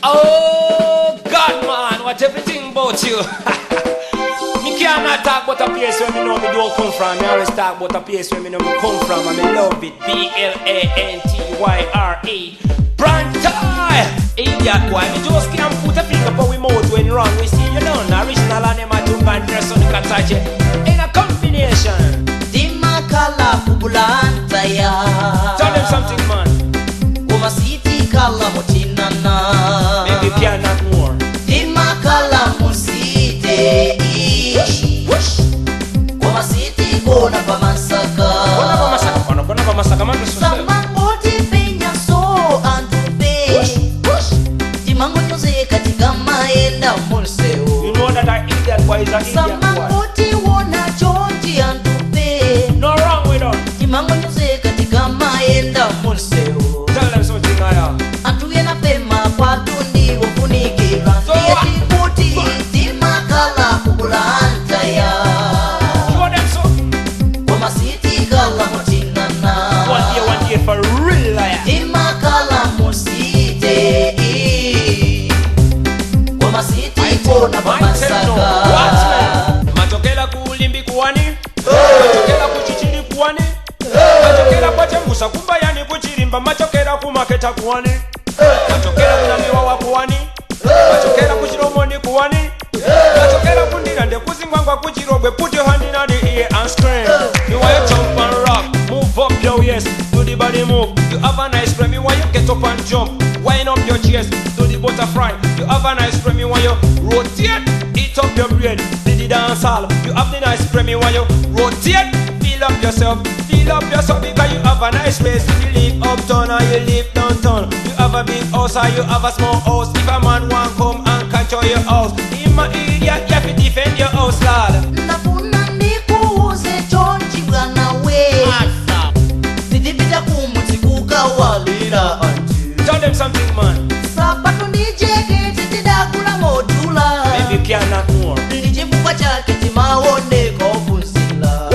Oh God, man, what everything about you. Me cannot talk about a place where me know me don't come from. Me always talk about a place where me know me come from, and me love it. Blantyre. Blantyre! Idiot boy, me just can't put a finger for we mouth when wrong. We see you done. Original and them a jump and dress on the catch in a combination. Timakhala ku Blantyre. Tell them something, man. Koma sitikhala muchinana. Maybe cannot more. Timakhala mu city. Koma sitigona pamasaka. Kona pa masaka, kona kona pa masaka, man. Samangoti penya so antupe. Timangonyozeka tikamayenda munsewu. You know that an idiot boy is an idiot boy. Samangoti wona chonchi antupe. No wrong with us. Timangonyozeka tikamayenda munsewu. Tell them something, Aya. Anthu ena pema kwathu ndi ofunikira. So Ndiye what? tikuti timakhala ku Blantyre. Show them something. Koma sitikhala muchinana. One day for real, Aya. Timakhala mu city. Koma sitigona pamasaka. Machokela kulimbi kuwani, machokela kuchichili kuwani, machokela kwachemusa kumbayani kuchilimba, machokela kumaketa kuwani, machokela kunamiwawa kuwani, machokela kuchilomoni kuwani, machokela kundilande kuzingwangwa kuchirobwe. Put your hand in the air and scream. Me want you jump and rock, move up your waist, do the body move. You have a nice frame, me want you get up and jump, wind up your chest, do the butterfly. You have a nice frame, me want you rotate, eat up your brain, do the dance hall. You have the nice frame, me want you rotate, feel up yourself because you have a nice place. If you live uptown or you live downtown, you have a big house or you have a small house. If a man want come and control your house, him a idiot, you have to defend your house, lad. Ndafuna ndikuuze chonchi bwana we. Sitipita kumudzi kukawalira anthu. Tell them something, man. Sapato ndi jeketi tidagula modula. Maybe you cannot more. Ndi chifukwa chake timaoneka ophunzira.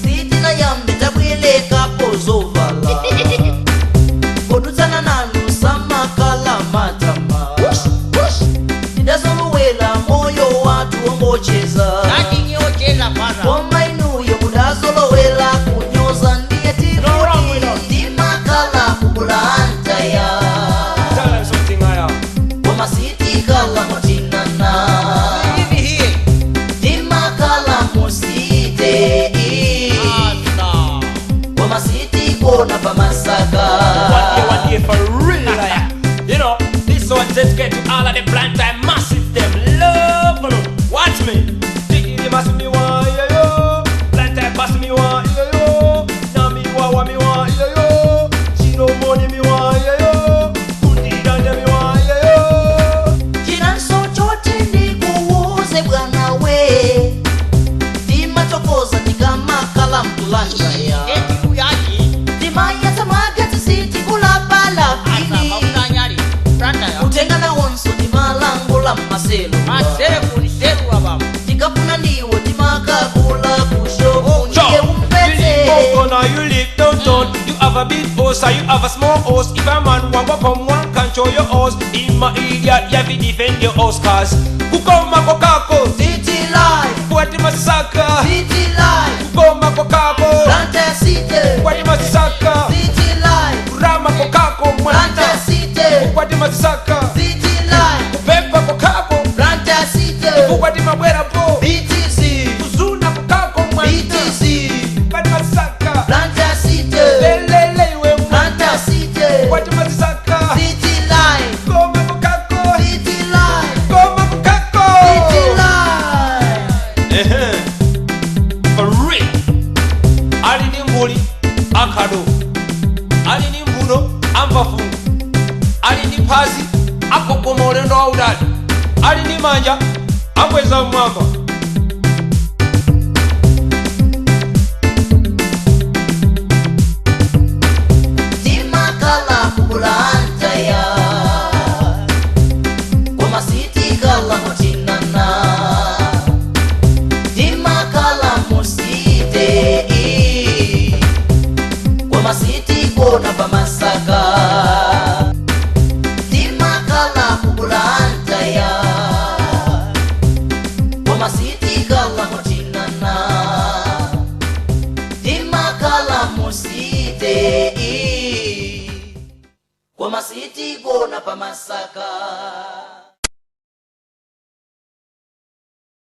Sitinayambe tabwerekapo zovala. Podutsana nanu samakhala matama. Tidazolowera moyo wathu wongocheza. Koma inuyo mudazolowera kunyoza ndiye No wrong with tikuti us. timakhala ku Blantyre. Tell them something, Aya. Koma sitikhala muchinana. Timakhala mu city. Koma sitigona pamasaka. One day for real, Aya. You know, this one just get to all of the Blantyre massive them. Love them. Watch me. Diggy massive me one, yo yo. Blantyre pass me one, yo yo. Now me wa me one, yo yo. Chiro money me one, yo yo. Kundi danja me one, yo yo. Chinanso choti ndikuuze bwana we. Timathokoza tikamakhala m'Blantyre. Timayatsa magetsi sitikulapalapini. Kutenga nawonso timalangula mmaselo. Tikafuna ndiwo timakagula kushopu ndiye You umpeze. live uptown or you live downtown. You have a big house or you have a small house. If a man want go come one control your house, him a idiot, you have to defend your house. Cause kukoma kokako, City life, kwati masaka. city life, Kukoma kokako, Blantyre City, kwati masaka. city life, Kurama kokako, Blantyre City, kwati masaka. city life, Kupepa kokako, Blantyre City, kwati mabwera po. BTC, Kuzuna kokako, BTC, kwati masaka. Blantyre City, Lelele iwe Blantyre City, kwati masaka. city life, Koma kokako. city life, Koma kokako. city life. Ehe. For real. Ali ni nguli akado. Ali ni mbuno amva fungu. Ali ni phazi akokoma ulendo wautali. Ali ni manja akweza mmwamba. Timakhala ku Blantyre. Koma sitikhala muchinana. Timakhala mu city. Koma sitigona pamasaka. Timakhala Koma sitikala mutinana, timakala musite, koma sitigona pamasaka.